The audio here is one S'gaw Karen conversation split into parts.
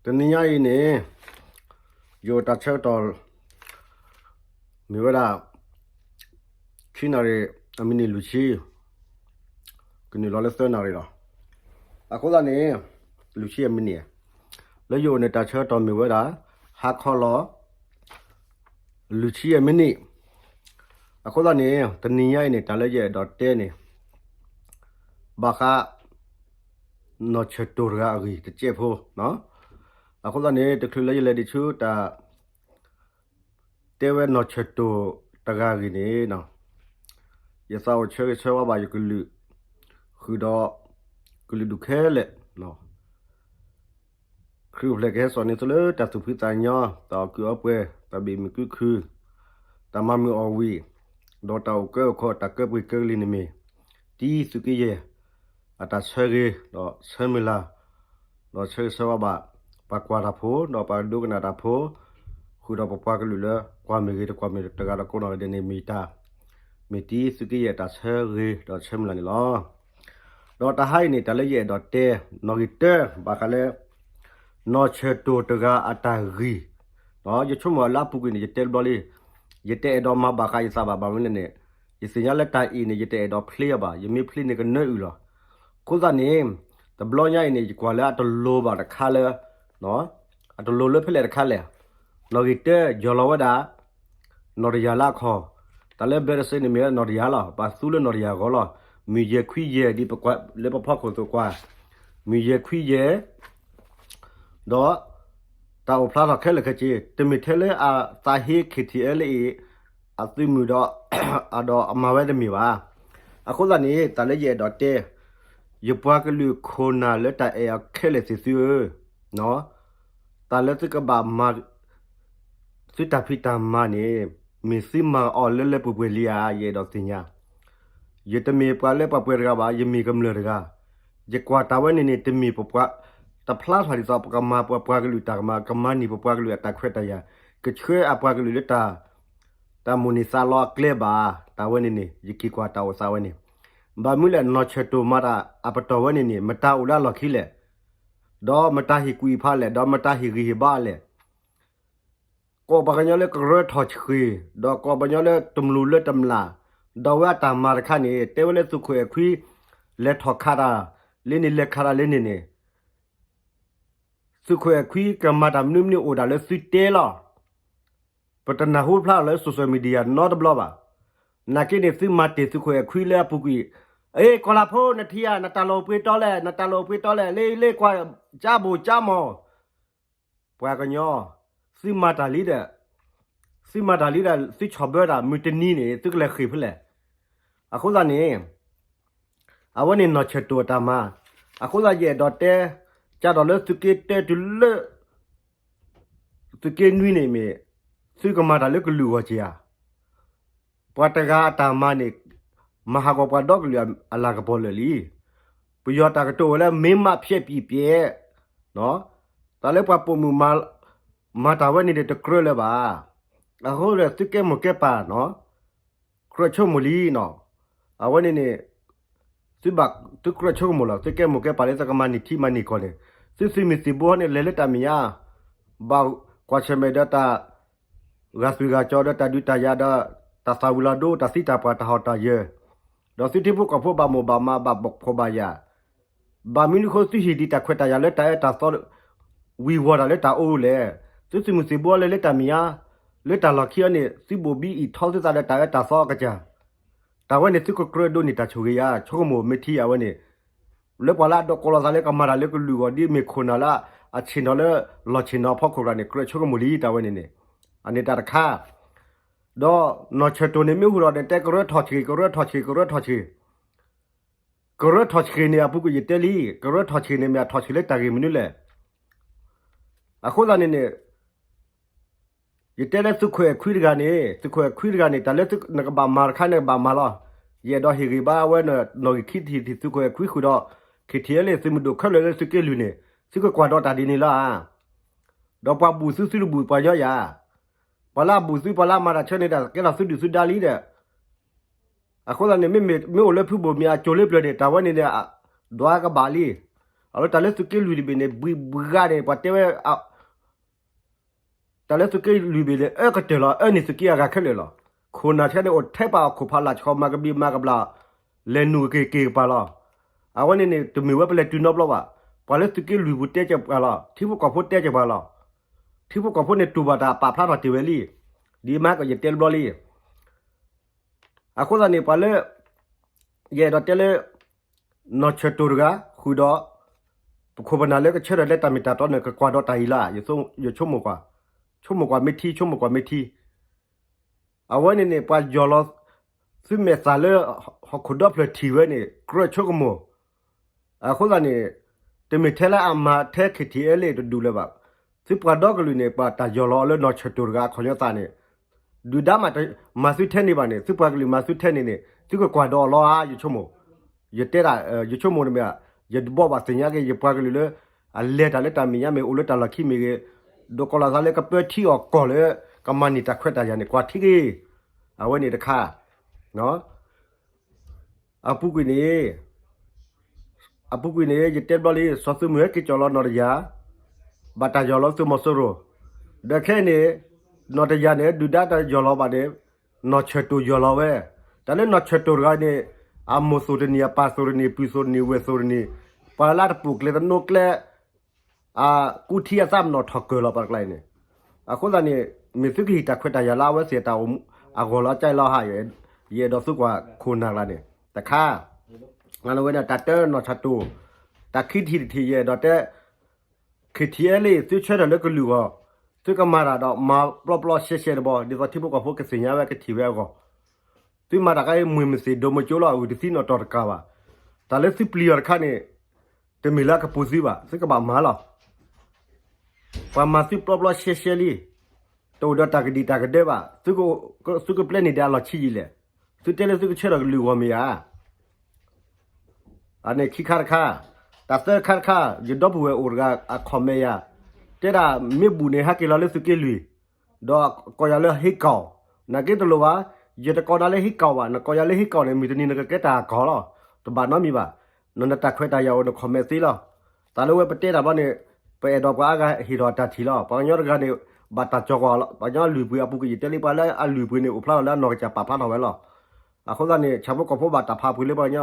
တနံၤညါအံၤန့ၣ် ယအိၣ်တၢ်ဆၢကတီၢ် မ့ၢ်ဝဲဒၣ် ခံနၣ်ရံၣ် အမံးနံးလွံၢ်ဆံ ကနုာ်လီၤလၢသၢနၣ်ရံၣ်လီၤ. အဃိသတးန့ၣ် လွံၢ်ဆံအမံးနံး လၢယအိၣ်န့ၣ် တၢ်ဆၢကတီၢ်မ့ၢ်ဝဲဒၣ် ဟါခီလီၤ လွံၢ်ဆံအမံးနံး. အဃိသတးန့ၣ် တနံၤညါအံၤန့ၣ် တၢ်လၢယအဲၣ်ဒိးတဲန့ၣ် ဘၣ်ဃး နီၢ်ဆၢၣ်တိၢ်တဂၤအဂ့ၢ်တစဲးဖိ အဃိသတးန့ၣ် တချုးလၢယလဲၤဒံးဆူတၢ် တဲဝဲနီၢ်ဆၢၣ်တိၢ်တဂၤအဂ့ၢ်န့ၣ် ယသးအိၣ်ဆၢဂ့ၤဆၢဝါဘၣ်ယကလုာ် ဃုာ်ဒီး ကလုာ်ဒူၣ်ခဲလၢာ် ခရံာ်အိၣ်ဖျဲၣ်ကဟဲစိာ်န့ၢ်သုလၢတၢ်သူၣ်ဖှံသးညီ တၢ်အီၣ်ကုၣ်အီပှဲၤ တၢ်ဘၣ်မုာ်ကုၢ်ခုၣ် တၢ်မၤမုာ်အီၣ်ဝံၤ ဒီးတၢ်အိၣ်ကၢအိၣ်ခီ တၢ်ကၢပှ့ၤကၢကလံၤန့ၣ်မ့ၢ် တံသုးက့ယဲၢ် အတၢ်ဆၢဂ့ၤ ဒီးဆၢမုၢ်လၢ် ဒီးဆၢဂ့ၤဆၢဝါဘၣ် ပှၤကွၢ်တၢ်ဖိ ဒီးပှၤဒိကနၣ်တၢ်ဖိ ဃုာ်ဒီးပပှၤကလုာ်လၢ ကွၢ်မ့ၢ်ဂ့ၤ တကွၢ်မ့ၢ်တဂၤဒီးကိးနီၢ်ဂၤဒဲးန့ၣ်မ့ၢ်တၢ် မ့ၢ်တံသုးက့ယဲၢ်တၢ်ဆၢဂ့ၤဒီးဆၢမုၢ်လၢ်န့ၣ်လီၤ. ဒီးတဟါအံၤန့ၣ် တၢ်လၢယအဲၣ်ဒိးတဲ နီၣ်ဂံၢ်တၢ ဘၣ်ဃးလၢ နီၢ်ဆၢၣ်တိၢ်တဂၤအတၢ်ဂ့ၢ် ယဆိကမိၣ်လၢအပူၤကွံာ်န့ၣ် ယတဲတဘျီလံ ယတအဲၣ်ဒိးမၤဘၣ်ဃးယသးဘၣ် ဘၣ်မနုၤလဲၣ်န့ၣ် ယသ့ၣ်ညါလၢတၢ်အံၤန့ၣ် ယတအဲၣ်ဒိးဖျ့အီၤဘၣ် ယမ့ၢ်ဖျ့န့ၣ်ကနၢအုၣ်လီၤ. အဃိသတးန့ၣ် တဘျီညါအံၤန့ၣ် ယကွၢ်လၢအတလိၤဘၣ်တခါလၢ အတလိၤလၢဖဲလဲၣ်တခါလဲၣ်. နီၣ်ဂံၢ်တၢ ယီၢ်လီၤဝဲဒၣ် နီၣ်တယၢ်လၢအခီၣ်, တၢ်လၢ ဘဲတစ့ န့ၣ်မ့ၢ်ဝဲနီၣ်တယၢ်လီၤ. ပှၤသူလၢနီၣ်တယၢ်အဂီၢ်လီၤ. မုၢ်ယဲၢ်ခွံယဲၢ်ဒ်ပကွၢ်လၢပဖီခိၣ်သိးကွၢ်, မုၢ်ယဲၢ်ခွံယဲၢ် ဒီး တၢ်အိၣ်ဖျါထီၣ်ခဲလၢာ်ခဲဆ့ တမ့ၢ်ထဲလၢအသးဟ့ ခံထံၣ်အဲလၢအံၤ အသုးမုၢ်ဒီး အဒီးအမၤဝဲတမ့ၢ်ဘၣ်. အဃိသတးန့ၣ် တၢ်လၢယအဲၣ်ဒိးတဲ ယပှၤကလုာ်ခိၣ်နၢ်လၢတၢ်အဲၣ်အီၤခဲလၢာ်သ့ၣ်သုဧၢ, တၢ်လၢသုကဘၣ်မၤ သုတၢ်ဖံးတၢ်မၤန့ၣ် မ့ၢ်သုမၤအီၤလၢလၢပှဲၤပှဲၤလံဧါ ယအဲၣ်ဒိးသ့ၣ်ညါ. ယတမ့ၢ်ပှၤလၢပှၤပှဲၤတဂၤဘၣ်, ယမ့ၢ်ကမျၢၢ်တဂၤ. ယကွၢ်တၢ်ဝဲန့ၣ်န့ၣ် တမ့ၢ်ပပှၤ တဖျါထီၣ်ဒ်သိးပကမၤပပှၤကလုာ်တၢ်ကမၣ်, ကမၤန့ၢ်ပပှၤကလုာ်အတၢ်ခွဲးတၢ်ယာ်, ကဆှၢအပှၤကလုာ်လၢတၢ် တၢ်မိၣ်န့ၢ်သးလီအကျဲဘၣ်. တၢ်ဝဲန့ၣ်န့ၣ် ယက့ၤကွၢ်တၢ်အိၣ်သးဝဲန့ၣ်, ဘၣ်မနုၤလဲၣ် နီၢ်ဆၢၣ်တိၢ်မၤတၢ်အပတီၢ်ဝဲန့ၣ်န့ၣ် မတၤအိၣ်လၢအလီၢ်ခံလဲၣ်, ဒီးမတၤဟ့ၣ်ကူၣ်ဟ့ၣ်ဖးလဲၣ်, ဒီးမတၤဟ့ၣ်ဂံၢ်ဟ့ၣ်ဘါလဲၣ်. ကိးပှၤကညီလၢကရၢထီၣ်ဆှံၣ်, ဒီးကိးပှၤကညီလၢတမျိာ်လၢတမျာ်, ဒီးဝဲအတၢ်မၤတခါန့ၣ် တဲဝဲလၢသုးခိၣ်အဲၣ်ခွံ လဲၤထီၣ်ခးတၢ်လၢန့ၣ် လဲၤခးတၢ်လၢန့ၣ်န့ၣ် သုးခိၣ်အဲၣ်ခွံကမၤတၢ်မနုၤမနုၤအိၣ်ဒၣ်လၢသုတဲလီၤ. ပတနၢ်ဟူဖျါလီၤလၢ social media နီတဘျီဘၣ်. နာ်က့န့ၣ် သုမၤတ့ၢ်သုးခိၣ်အဲၣ်ခွံလၢအပူၤကွံာ်, အ့ ကီၢ်လၤဖိ နထံၣ်ဧါ, နတၢ်လီၢ်အိၣ်ပှဲၤတီလဲၣ်, နတၢ်လီၢ်အိၣ်ပှဲၤတီလဲၣ်, လၢလၢကွၢ်ကၠါဘိၣ်ကၠါမီၢ် ပှၤကညီ, သုမၤတၢ်လံဒီး, သုမၤတၢ်လံဒီး သုဆီၣ်ဘၢတၢ် မုၢ်တနံၤန့ၣ် သုကလဲၤဃ့ၢ်ဖဲလဲၣ်. အဃိသတးန့ၣ် အဝဲန့ၣ်နီၢ်ဆၢၣ်တိၢ်အတၢ်မၤ, အဃိသတးယအဲၣ်ဒိးတဲ ကဒီးလၢသုးက့တၢတုၤလၢ သုးက့နွံန့ၣ်မ့ၢ် သုကမၤတၢ်လၢကလုာ်ဂီၢ်က့ၤဧါ. ပှၤတဂၤအတၢ်မၤန့ၣ် မၤဟးဂီၤပှၤဒီကလုာ်အလၤကပီၤလၢာ်လံ. ပယီၤတၢ်ကတိၤဝဲလၢ မင်းမှဖြေပြီးပြတ်, တၢ်လၢပှၤပိာ်မုၣ်မၤတၢ်ဝဲန့ၣ်ဒီးတကြၢးလၢၤဘၣ်. အဃိဒီးသုကဲမိၢ်ကဲပၢ်နီၤ ကြၢးဆိကမိၣ်လံနီၤ. အဝဲန့ၣ်န့ၣ် သုဘၣ်သုကြၢးဆိကမိၣ်လီၤ. သုကဲမိၢ်ကဲပၢ်လၢသုကမၤန့ၢ်ထံမၤန့ၢ်ကီၢ်န့ၣ် သုသုးမုၢ်သံၣ်ဘိန့ၣ် လဲၤလၢတၢ်မဲာ်ညါ ဘၣ်ကွၢ်ဆၢၣ်မဲာ်ဒီးတၢ် ဂာ်သွံၣ်ဂာ်စီၤဒီးတၢ်ဒုးတၢ်ယၤဒီး တၢ်သၣ်ဝံၤလီၤဒိ တၢ်သံတၢ်ပှၢ် တၢ်ဟီၣ်တၢ်ယၢၤ, ဒီးသုထံဖိကီၢ်ဖိဘၣ်မိၢ်ဘၣ်မး ဘၣ်ဖှီၣ်ဘၣ်ယာ် ဘၣ်မနုၤအဃိ သုဟ့ၣ်ဒံးတၢ်ခွဲးတၢ်ယာ်လၢတၢ်အၢတၢ်သီ ဝံၤဝီၤတၢ်လၢတၢ်အိၣ်လဲၣ်. သုသုးမုၢ်သံၣ်ဘိလၢလၢတၢ်မဲာ်ညါ လၢတၢ်လီၢ်ခံအီၤန့ၣ် သုဘိၣ်ဘံအံးထီသုသးဒီးတၢ်အၢတၢ်သီအကစၢ်, တၢ်ဝဲန့ၣ်သုကကြၢးဒိးန့ၢ်တၢ်ဆိၣ်ဂ့ၤဧါ. ဆိကမိၣ်မ့ၢ်ထံအဝဲန့ၣ် လၢပှၤလၢအဒိးကိးလီၤသးလၢကမၤတၢ်လၢကလုာ်ဂီၢ် ဒ်မ့ၢ်ခိၣ်နၢ်လၢအဆ့ၣ်နီၤလၢလီၢ်ဆ့ၣ်နီၤအဖီခိၣ်ကျါန့ၣ် ကြၢးဆိကမိၣ်လံ တၢ်ဝဲန့ၣ်န့ၣ် အန့ၣ်တၢ်တခါ ဒီးနီၢ်ဆၢၣ်တိၢ်န့ၣ် မ့ၢ်ဟူးဒီးန့ၣ် တဲကရၢထီၣ်ဆှံၣ် ကရၢထီၣ်ဆှံၣ် ကရၢထီၣ်ဆှံၣ် ကရၢထီၣ်ဆှံၣ်န့ၣ် အပူၤကွံာ်ယတဲလံ ကရၢထီၣ်ဆှံၣ်န့ၣ် မ့ၢ်အထီၣ်ဆှံၣ်လၢတၢ်ဂ့ၢ်မနုၤလဲၣ်. အဃိသတးန့ၣ်န့ၣ် ယတဲလၢသုးခိၣ်အဲၣ်ခွံတဂၤန့ၣ် သုးခိၣ်အဲၣ်ခွံတဂၤန့ၣ် တၢ်လၢနကဘၣ်မၤတခါန့ၣ် ကဘၣ်မၤလီၤ. ယအဲၣ်ဒိးဟ့ၣ်ဂံၢ်ဘါဝဲ နီၣ်ဂံၢ်ခံထံၣ်ထံၣ် သုးခိၣ်အဲၣ်ခွံဃုာ်ဒီး ခံထံၣ်အဲလၢသုးမုၢ်ဒိၣ်ခဲလၢာ်လၢသုးက့လွံၢ်န့ၣ် သုကကွၢ်ဒီးတၢ်ဒ်န့ၣ်လီၤဧါ. ဒီးပှၤဘူၣ်သု သုတဘူၣ်ပှၤညီယၤ ပှၤလၢအဘူၣ်သု ပှၤလၢအမၤတၢ်ဆၢန့ၣ်ဒီး ကဲထီၣ်သုဒုၣ်သုဒါလံဒီး အဃိသတးန့ၣ် မ့မ့ၢ်မ့ၢ်အိၣ်လၢဖုဘိၣ်မံၤအစိၤလၢပျၢၤန့ၣ် တၢ်ဝဲန့ၣ်န့ၣ် ဒွးကဘၣ်လံ. အလၢတၢ်လၢသုးက့လွံၢ်တဘ့ၣ်န့ၣ် ဘှံးဘှါန့ၣ် ပှၤတဲဝဲ တၢ်လၢသုးက့လွံၢ်ဘ့ၣ်န့ၣ် အၢကတၢၢ်လီၤ အၢန့ၢ်သုးက့အဂၤခဲလၢာ်လီၤ. ခိၣ်နၢ်ဆဲန့ၣ် အိၣ်ထဲပာ်အီၤခိၣ်ဖးလၢ်ဆှီမၤကဘျံးမၤကဘျၣ် လဲၤနုာ်က့ၤက့ၤကပၤလီၤ. အဝဲန့ၣ်န့ၣ် တမ့ၢ်ဝဲပလဲၤတုၤနီတဘျီဘၣ်. ပှၤလၢသုးက့လွံၢ်ပူၤတဲက့ၤပှၤလီၤ. ထံဖိကီၢ်ဖိတဲက့ၤပှၤလီၤ. ထံဖိကီၢ်ဖိန့ၣ်တူၢ်ဘၣ်တၢ်ပာ်ဖျါထီၣ်တ့ၢ်ဝဲလံ. ဒ်မးကယတဲတဘျီလံ. အဃိသတးန့ၣ် ပှၤလၢ ယအဲၣ်ဒိးတဲလၢ နီၢ်ဆၢၣ်တိၢ်တဂၤ ဃုာ်ဒီး ပခိၣ်ပနၢ်လၢကဆၢထၢၣ်လၢတၢ်မ့ၢ်တၢ်တီန့ၣ် ကကွၢ်ဒီးတၢ်အံၤလၢ ယဆိကမိၣ်ကွၢ်, ဆိကမိၣ်ကွၢ်မ့ၢ်ထံ ဆိကမိၣ်ကွၢ်မ့ၢ်ထံ. အဝဲန့ၣ်န့ၣ် ပှၤယီၢ်လီၤ သုမဲာ်သၣ်လၢ ဟီၣ်ခိၣ်ဒီဖျၢၣ်ထံၣ်ဝဲန့ၣ် ကြၢးဆိကမိၣ် အဃိသတးန့ၣ် တမ့ၢ်ထဲလၢအမၤထဲ ခ့ထံအဲလ့ၣ် တဒူၣ်လၢၤဘၣ်. သုပှၤဒီကလုာ်န့ၣ် ပှၤတၢ်ယီၢ်လီၤအီၤလၢနီၢ်ဆၢၣ်တိၢ်တဂၤအခီၣ်ညီသးန့ၣ် ဒုၣ်ဒါမၤသုထဲန့ၣ်ဘၣ်န့ၣ် သုပှၤကလုာ်မၤသုထဲန့ၣ်န့ၣ် သုကကွၢ်ဒီးအီၤလီၤဧါ ယဆိကမိၣ်. ယတဲဒၣ် ယဆိကမိၣ်တမ့ၢ်ဧါ, ယတဘိးဘၣ်သ့ၣ်ညါက့ၤ ယပှၤကလုာ်လၢ အလဲၤတၢ်လၢတၢ်မဲာ်ညါမ့ၢ်အိၣ်လၢတၢ်လီၢ်ခံမ့ၢ်ဂ့ၤ, ဒိးကီးလီၤသးလၢကပၢထံအီၣ်ကီၢ်လၢ ကမၤန့ၢ်တၢ်ခွဲးတၢ်ယာ်န့ၣ် ကွၢ်ထံက့ၤ. အဝဲန့ၣ်တခါ အပူၤကွံာ်န့ၣ် အပူၤကွံာ်န့ၣ် ယတဲဘျီလံ စီၤသုးမုၢ်ဟဲက့ၤကၠီၣ်လီၤနီၢ်တယၢ် ဘၣ်တၢ်ယီၢ်လီၤသုးမီၤစိရိၤ, ဒီးခဲအံၤန့ၣ် နီၢ်တယၢ်န့ၣ် ဒုၣ်ဒါတယီၢ်လီၤဘၣ်န့ၣ် နီၢ်ဆၢၣ်တိၢ်ယီၢ်လီၤဝဲ. တၢ်လၢနီၢ်ဆၢၣ်တိၢ်တဂၤန့ၣ် အမိၢ်သိၣ်တနံၤ အပၢ်သိၣ်တနံၤ ပုၢ်သိၣ်တနံၤ ဝဲၢ်သိၣ်တနံၤ ပှၤလၢတပူၤကျဲတနိကျဲ အကူထံအသးပနီၣ်ထီၣ်ကၢၢ်လီၤပှၤတကျါအံၤန့ၣ်. အဃိသတးန့ၣ် မ့ၢ်သုကဟ့ၣ်တၢ်ခွဲးတၢ်ယာ်လၢအဝဲသ့ၣ်တၢ်အိၣ်မူ အဂီၢ်လီၤကၢ်လီၤဟး ယအဲၣ်ဒိးသုကွၢ်ခိၣ်နၢ်ကျါန့ၣ် တခါ အဝဲန့ၣ်တၢ်တၢနီၢ်ဆၢၣ်တိၢ် တၢ်ခံထံၣ်တထံၣ် ယအဲၣ်ဒိးတဲ ခ့ထံအဲလ့ၣ် သုဆၢထၢၣ်လၢကလုာ်အဂီၢ် သုကမၤတၢ်ဒီးမၤပျီပျီရှဲရှဲတဘျီ ဒ်သိးထံဖိကီၢ်ဖိကသ့ၣ်ညါဝဲကထံၣ်ဝဲအဂီၢ် သုမၤတၢ်ခါအံၤ မ့ၢ်မသ့ၣ်ဒိၣ်မုၢ်ကၠိလီၤ အဂုၢ်တသံနီၣ်တီၢ်တကးဘၣ်. တၢ်လၢသုပျံၤအီၤတခါန့ၣ် တမ့ၢ်လၢအကပူၤသုဘၣ် သုကဘၣ်မၤလီၤ. ပှၤမၤသုပျီပျီရှဲရှဲလံ, တအိၣ်ဒီးတၢ်ကဒံၣ်တၢ်ကဒၢဘၣ်, သုကပျဲန့ၢ်ဒံးအလီၢ်ခံယံာ်လဲၣ်. သုတဲလၢသုကဆၢထၢၣ်ကလုာ်အဂီၢ်မ့ၢ်ဧါ. အန့ၣ်ခံခါတခါ, တၢ်သၢခါတခါ ယဒီပုၢ်ဝဲၢ်အိၣ်တဂၤအ comment ယၤ, တဲဒၣ်မ့ၢ်ဘူၣ်န့ၣ် ဟဲက့ၤလီၤလၢသုးက့လွံၢ်, ဒီးကိးယၤလၢဟ့ကီၢ်, နာ်က့တလိၣ်ဘၣ်, ယတကိးနၤလၢဟ့ကီၢ်ဘၣ်, နကိးယၤလၢဟ့ကီၢ်န့ၣ် မုၢ်တနံၤနကကဲတၢ်ကီၢ်လီၤ, တဘၣ်နီတမံၤဘၣ်, နတၢ်ခွဲးတၢ်ယာ်အိၣ် န comment သ့လီၤ. တၢ်လၢဝဲပတဲတၢ်ဘျီန့ၣ် ပအဲၣ်ဒိးပှၤအါဂၤဟ့ၣ်ထီၣ်တၢ်ထံၣ်လီၤ. ပှၤကညီတဂၤန့ၣ် ဘၣ်တၢ်ကၠီၤကွၢ်လီၤ. ပှၤကညီအလုၢ်အပှ့ၤအပူၤကွံာ် ယတဲလံပှၤလၢအလုၢ်အပှ့ၤန့ၣ် အိၣ်ဖျါထီၣ်လၢအနီၢ်ကစၢ်ပာ်ဖျါထီၣ်ဝဲလီၤ. အဃိသတးန့ၣ် ဆၣ်ဖိကီၢ်ဖိဘၣ်တၢ်ဖးပှ့ၤလၢပှၤကညီ,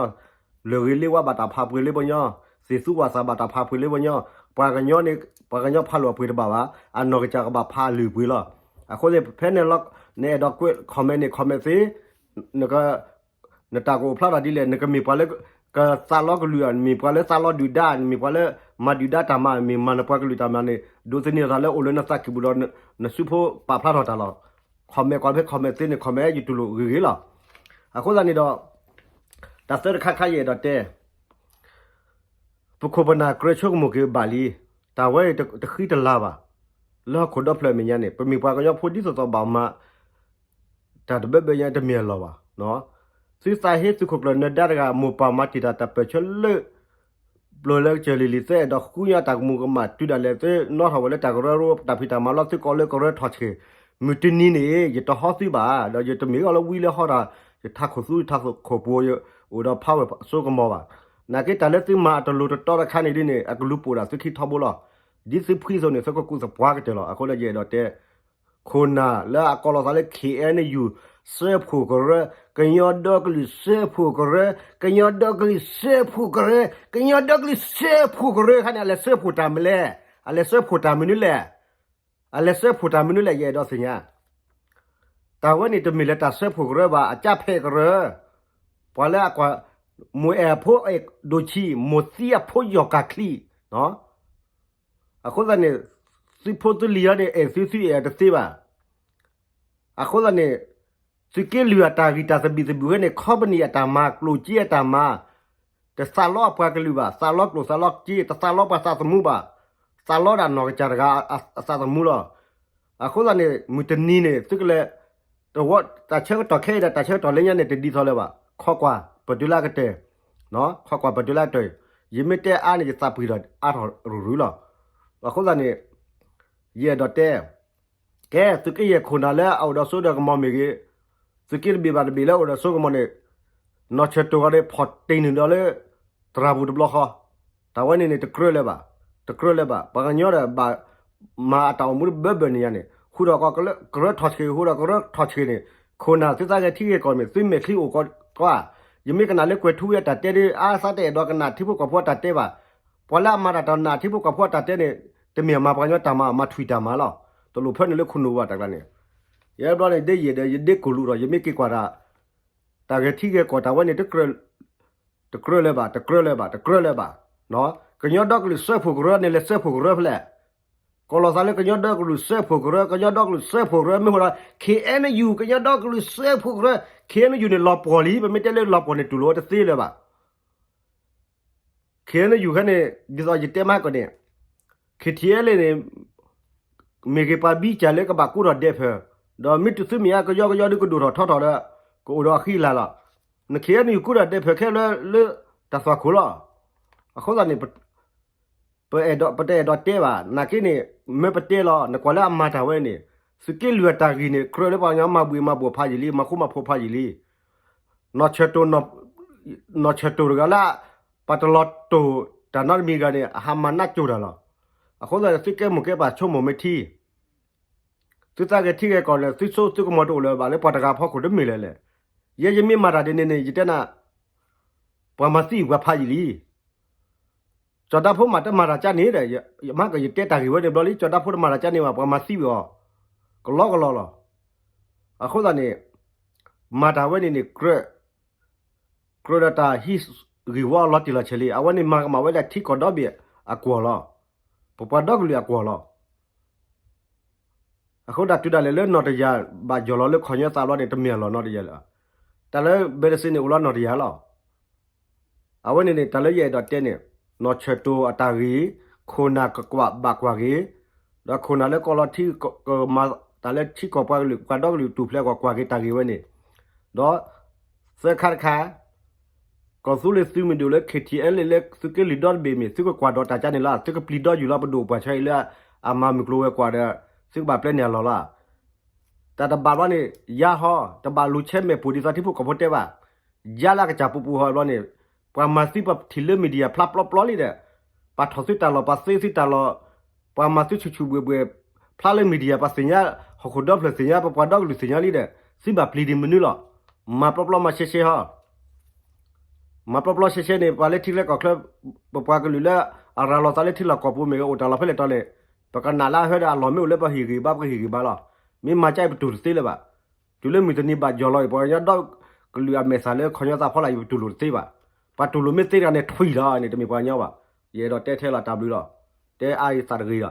လၢၢ်ဂ့ၤလ့ဝါဘၣ်တၢ်ဖးပှ့ၤလၢပှၤကညီ, သ့ၣ်သူဝၣ်သၣ်ဘၣ်တၢ်ဖးပှ့ၤလၢပှၤကညီ, ပှၤကညီန့ၣ် ပှၤကညီဖးလိာ်အပှ့ၤတဘၣ်ဘၣ်, အနီၢ်ကစၢ်ကဘၣ်ဖးအလုၢ်အပှ့ၤလီၤ. အဃိသတး ဖဲန့ၣ်လီၤ နအဲၣ်ဒိးကွဲး comment န့ၣ် comment သ့ နတၢ်ကအိၣ်ဖျါထီၣ်ဒ်လဲၣ်, နကမ့ၢ်ပှၤလၢ ကသးလီကလုာ်ဧါ, နမ့ၢ်ပှၤလၢသးလီဒုၣ်ဒါ, နမ့ၢ်ပှၤလၢမၤဒုၣ်ဒါတၢ်မၤ, မ့ၢ်မၤနပှၤကလုာ်တၢ်မၤန့ၣ် ဒိးသန့ၤအသးလၢအိၣ်လၢနသးကံၢ်ပူၤဒီး နစုဖိပာ်ဖျါထီၣ်တၢ်လီၤ. comment ကွၢ်ဖဲ comment သ့န့ၣ် comment ယတူၢ်လိာ်ဂ့ၤဂ့ၤလီၤ. အဃိသတးန့ၣ်ဒီး တၢ်သၢတခါခါယအဲၣ်ဒိးတဲ ပခိၣ်ပနၢ်ကြၢးဆိကမိၣ်က့ၤဘၣ်လံ, တၢ်ဝဲတဃံတလၤဘၣ်. လၢဟီၣ်ခိၣ်ဒီဖျၢၣ်အမဲာ်ညါန့ၣ် ပမ့ၢ်ပှၤကညီဖိဒ်သိးသိးဘၣ်မၤ တၢ်တဘၢဘၢညါတမ့ၢ်အလီၢ်ဘၣ်. သုသးဟ့သုးခိၣ်ကျၢၢ်နၢၤဒါတဂၤ မိၢ်ပၢ်မၤတ့ၢ်တၢ်တၢ်ပၢၢ်ဆၢလၢ ပျၢၤလၢကစၢၢ်လံၤလံၤ သုအဲၣ်ဒိးဃုညါတၢ်ကမူၤကမၣ်တုၤဒၣ်လဲာ် သုနီၣ်ထီၣ်ဝဲလၢတၢ်ကရၢကရိ တၢ်ဖံးတၢ်မၤလီၤ သုကိးလၢကရၢထီၣ်ဆှဲး, မုၢ်တနံၤန့ၣ် ယတဟီသုဘၣ်, ဒီးယတမ့ၢ်အီၤလၢဝံလၢဟီတၢ်, ယထးခိၣ်သူယထးခိၣ်ပူၤ အိၣ်ဒီးဖးဝဲစိကမီၤဘၣ်. နာ်က့တၢ်လၢသုမၤအတလိၤတတီတခါန့ၣ်ဒ်န့ၣ် အကလူၤပိာ်ဒၣ်သုခံထီဘိလီၤ. ဒ်သုဖှံသိးန့ၣ် သုကကူၣ်သပှၢ်ကတၢၢ်လီၤ. အဃိဒီးယအဲၣ်ဒိးတဲ ခိၣ်နၢ်လၢအကိးလီၤသးလၢ ခ့ၣ်အဲၣ်ယူၣ် စၢဖှိၣ်ကရၢ, ကညီဒီကလုာ်စၢဖှိၣ်ကရၢ, ကညီဒီကလုာ်စၢဖှိၣ်ကရၢ, ကညီဒီကလုာ်စၢဖှိၣ်ကရၢခါန့ၣ် အလဲၤစၢဖှိၣ်တၢ်မနုၤလဲၣ်, အလဲၤစၢဖှိၣ်တၢ်မနုၤလဲၣ်, အလဲၤစၢဖှိၣ်တၢ်မနုၤလဲၣ် ယအဲၣ်ဒိးသ့ၣ်ညါ. တၢ်ဝဲန့ၣ်တမ့ၢ်လၢတၢ်စၢဖှိၣ်ကရၢဘၣ်, အကၢ်ဖဲးကရၢ, ပှၤလၢအကွၢ် မိၢ်အဲၣ်အဖိအဲၣ်ဒိၣ်ဆံး, မိၢ်သံအဖိယီၢ်ကၢ်ချံ, အဃိသတးန့ၣ် သုဖိသုလံၤအံၤန့ၣ် အဲၣ်သုသုအဲၣ်တသ့ဘၣ်. အဃိသတးန့ၣ် သုးက့လွံၢ်အတၢ်ဂံၢ်တၢ်သဘံၣ်သဘုၣ်ဝဲန့ၣ် ခီပနံၣ်အတၢ်မၤ ကျိၣ်စ့အတၢ်မၤ, တသးလီအပှၤကလုာ်ဘၣ်, သးလီကျိၣ်သးလီစ့, တသးလီပှၤသးသမူဘၣ်, သးလီဒၣ်နီၢ်ကစၢ်တဂၤအသးသမူလီၤ. အဃိသတးန့ၣ် မုၢ်တနံၤန့ၣ် သုကလဲၤ တဝီ တၢ်ဆၢကတီၢ်ခဲအံၤဒီး တၢ်ဆၢကတီၢ်လၢညါန့ၣ် တဒ်သိးလၢၤဘၣ်. ခီကွၢ်ပတုၤလၢအကတၢၢ်, ခီကွၢ်ပတုၤလၢအကတၢၢ်, ယမ့ၢ်တဲအါန့ၣ် ယသးပှံၤဒီးအါထီၣ်ရုၢ်ရုၢ်လီၤ. အဃိသတးန့ၣ် ယအဲၣ်ဒိးတဲ ကဲ သုးက့ယဲၢ်ခိၣ်နၢ်လၢအအိၣ်ဒီးစိဒီးကမီၤမ့ၢ်ဂ့ၤ, သုးက့တဘ့ၣ်ဘၣ်တဘ့ၣ်လၢအအိၣ်ဒီးစိကမီၤန့ၣ် နီၢ်ဆၢၣ်တိၢ်ဂီၤန့ၣ် ဖီၣ်တ့ၢ်နုာ်ဒီးလၢ သရၣ်ပူၤတဘျီဃီ, တၢ်ဝဲန့ၣ်န့ၣ် တကြၢးလၢၤဘၣ်, တကြၢးလၢၤဘၣ်. ပှၤကညီဒီးဘၣ်မၤအတၢ်အိၣ်မူတဘၢဘၢန့ၣ်ညါန့ၣ် ဃုာ်ဒီးကီးကရၢထီၣ်ဆှံ, ဃုာ်ဒီးကရၢထီၣ်ဆှံန့ၣ်, ခိၣ်နၢ်သုသးဂဲၤထံဂဲၤကီၢ်န့ၣ် သုမဲာ်ချံအိၣ်ကီးဧါ. ယမ့ၢ်ကနၣ်လၢကွဲၤထူဝ့အတၢ်တဲဒီး အါသးတအဲၣ်ဒိးကနၣ်ထံဖိကီၢ်ဖိအတၢ်တဲဘၣ်. ပှၤလၢအမၤတၢ်တၢ်နာ်ထံဖိကီၢ်ဖိအတၢ်တဲန့ၣ် တမ့ၢ်မၤပှၤကညီတၢ်မၤ, မၤထွံၣ်တၢ်မၤလီၤ. တလိၣ်ဖၢနုာ်လၢခိၣ်နူာ်ဘၣ်တၢ်ကျါန့ၣ်. ယဲဘျီန့ၣ် ဒ်ယဲၢ်ဒီး ယဒ့ကိၢ်လူးဒီး ယမ့ၢ်က့ၤကွၢ်တၢ် တၢ်ဂဲၤထံဂဲၤကီၢ်တၢ်ဝဲန့ၣ် တကြၢးလၢၤဘၣ်, တကြၢးလၢၤဘၣ်, တကြၢးလၢၤဘၣ်. ကညီဒီကလုာ်စၢဖှိၣ်ကရၢန့ၣ် လဲၤစၢဖှိၣ်ကရၢဖဲလဲၣ်. ကိးလီၤသးလၢကညီဒီကလုာ်စၢဖှိၣ်ကရၢ, ကညီဒီကလုာ်စၢဖှိၣ်ကရၢ မ့ၢ်အိၣ်ဒီး K N U ကညီဒီကလုာ်စၢဖှိၣ်ကရၢ, K N U န့ၣ် လီၤပှီၢ်လံ, ပမ့ၢ်တဲလၢလီၤပှီၢ်န့ၣ် တူၢ်လိာ်ဝဲတသ့လၢၤဘၣ်. K N U ခဲန့ၣ် ဒ်သိးယတဲမးကီးန့ၣ် K T L A န့ၣ် မ့ၢ်ဂ့ၤပှၤဘံစၢ်လၢကဘၣ်ကူဒီးဒဲးဖၢၣ်, ဒီးမ့ၢ်တုၤသုမ့ၢ်အကယီကယီဒုးကဒိၣ်ထီၣ်ထီထီၣ်ဒီး ကအိၣ်ဒီးအဃံအလၤလီၤ. န K N U ကူဒီးဒဲးဖၢၣ်ခဲလၢာ်လၢတၢ်သွၣ်ခိၣ်လီၤ. အဃိသတးန့ၣ် ပအဲၣ်ဒိး ပတအဲၣ်ဒိးတဲဘၣ်, နာ်က့န့ၣ် မ့ၢ်ပတဲလီၤ နကွၢ်လၢအမၤတၢ်ဝဲန့ၣ် သုးက့လွံၢ်အတၢ်ဂ့ၢ်န့ၣ် ကြၢးလၢပှၤကညီမၤဘှံးမၤဘှီၣ်ဖးယံာ်လံ, မၤဃူမၤဖိးဖးယံာ်လံ. နီၢ်ဆၢၣ်တိၢ်, နီၢ်ဆၢၣ်တိၢ်တဂၤလၢ ပှၤတလီၤတိၢ်တၢ်နီတမံၤတဂၤန့ၣ် အဟးမၤနးကၠိတၢ်လီၤ. အဃိသတးန့ၣ် သုကဲမိၢ်ကဲပၢ်ဆိကမိၣ်မ့ၢ်ထံ သုသးဂဲၤထံဂဲၤကီၢ်န့ၣ် သုဆိသုကမီၤတအိၣ်လၢၤဘၣ်လၢပှၤတဂၤဖီခိၣ်တမ့ၢ်လၢၤလဲၣ်. ယဲယမ့ၢ်မၤတၢ်ဒ်န့ၣ်န့ၣ် ယတဲနၤ ပှၤမၤသံပှၤဖးယံာ်လံ. ကၠီၤဒၣ်ဖိမးတမၤတၢ်ကၠၢန့ၣ်ဒီး ယမၤကယတဲတၢ်ဂ့ၢ်ဝဲန့ၣ်ဘျီလံ ကၠီၤဒၣ်ဖိတမၤတၢ်ကၠၢန့ၣ်ဘၣ် ပှၤမၤသံဝဲအီၤ ကလီကလီလီၤ. အဃိသတးန့ၣ် မၤတၢ်ဝဲန့ၣ်န့ၣ် ကြၢး ကြၢးဒီးတၢ်ဟံးဂ့ၢ်ဝီလီၤတံၢ်လီၤဆဲးလံ. အဝဲန့ၣ်မၤကမၣ်ဝဲဒၣ်ထံကီၢ်ဒီဘ့ၣ်အကွီၢ်လီၤ. ပပှၤဒီကလုာ်အကွီၢ်လီၤ. အဃိဒၣ်တုၤဒၣ်လဲာ်လၢနီၢ်တယၢ်ဘၣ်ယီၢ်လီၤလၢခီၣ်ညီသးဘျီန့ၣ် တမ့ၢ်အလီၢ်နီၢ်တယၢ်လၢၤ. တၢ်လၢ ဘဲတစ့န့ၣ် အိၣ်လီၤနီၢ်တယၢ်လီၤ. အဝဲန့ၣ်န့ၣ် တၢ်လၢယအဲၣ်ဒိးတဲန့ၣ် နီၢ်ဆၢၣ်တိၢ်အတၢ်ဂ့ၢ် ခိၣ်နၢ်ကကွၢ်ဘၣ်ကွၢ်က့ၤ, ဒီးခိၣ်နၢ်လၢကီၢ်လီၤထံကမၤတၢ်လၢထံကီၢ်ပှၤကလုာ် ပှၤဒီကလုာ်တူၢ်ဖျဲးကွၢ်ကွၢ်က့ၤတၢ်ဂ့ၢ်ဝဲန့ၣ်, ဒီး သၢခါတခါ ကီၢ်သူလ့ၤသုးမုၢ်ဒိၣ်လၢ K T L A လၢသုးက့လွံၢ်ဒီတဘ့ၣ်မ့ၢ် သုကကွၢ်ဒီးတၢ်ကၠၢန့ၣ်လီၤ. သုကပျံၤဒီယူၢ်လီၤပဒိၣ်ပှၢ်ဆၢအံၤလၢအမၤမုၢ်ကျိၤဝဲၤကွာ်ဒီး သုကဘၣ်ပျဲန့ၢ်အလီၢ်လီၤ. တၢ်တဘၣ်ဘျီန့ၣ် ယါဟီ တဘၣ်လူၤဆဲမဲာ်ပူၤဒ်သိးထံဖိကီၢ်ဖိတဲဘၣ်. ယါလၢအကစၢ်ပူၤပူၤဟီဘျီန့ၣ် ပှၤမၤသံပှၤထံၣ်လၢ media ဖျါပျီပျီလံဒီး ပှၤထီၣ်သုတၢ်လီၢ် ပှၤသ့သုတၢ်လီၢ် ပှၤမၤသုဆူၣ်ဆူၣ်ဘှဲၣ်ဘှဲၣ် ဖျါလၢ media ပှၤသ့ၣ်ညါ ဟီၣ်ခိၣ်ဒီဖျၢၣ်သ့ၣ်ညါ ပပှၤဒီကလုာ်သ့ၣ်ညါလံဒီး သုဘၣ်ပျံၤဒံးမနုၤလီၤ. မၤပျီပျီမၤရှဲရှဲဟီ မၤပျီပျီရှဲရှဲန့ၣ် ပှၤလၢထံချၢကီၢ်ချၢ ပပှၤကလုာ်လၢအရၤလီၤသးလၢထံလီၢ်ကီၢ်ပူၤမ့ၢ်ဂ့ၤ အိၣ်တၢ်လီၢ်ဖဲလဲၣ်တီလဲၣ် ပကနၣ်လၢအဟဲဒီးအလီၢ်မ့ၢ်အိၣ်လၢပဟ့ၣ်ဂံၢ်ဘါ ပကဟ့ၣ်ဂံၢ်ဘါလီၤ. မ့ၢ်မၤကၠၢအံၤပတူၢ်တသ့လၢၤဘၣ်. တုၤလၢမုၢ်တနံၤဘၣ်ယီၢ်လီၤအံၤ ပှၤကညီဒီကလုာ်အမဲာ်သၣ်လၢခီၣ်ညီသးဖီလာ်အံၤ ပတူၢ်လိာ်တသ့ဘၣ်. ပှၤတူၢ်လိာ်မ့ၢ်သ့တဂၤန့ၣ်ထွံၣ်လီၤန့ၣ် တမ့ၢ်ပှၤကညီဘၣ်. ယအဲၣ်ဒိးတဲထဲလီၤတၢ်ဘျုးလီၤ. တဲအါအံၤသးတဂ့ၤလီၤ.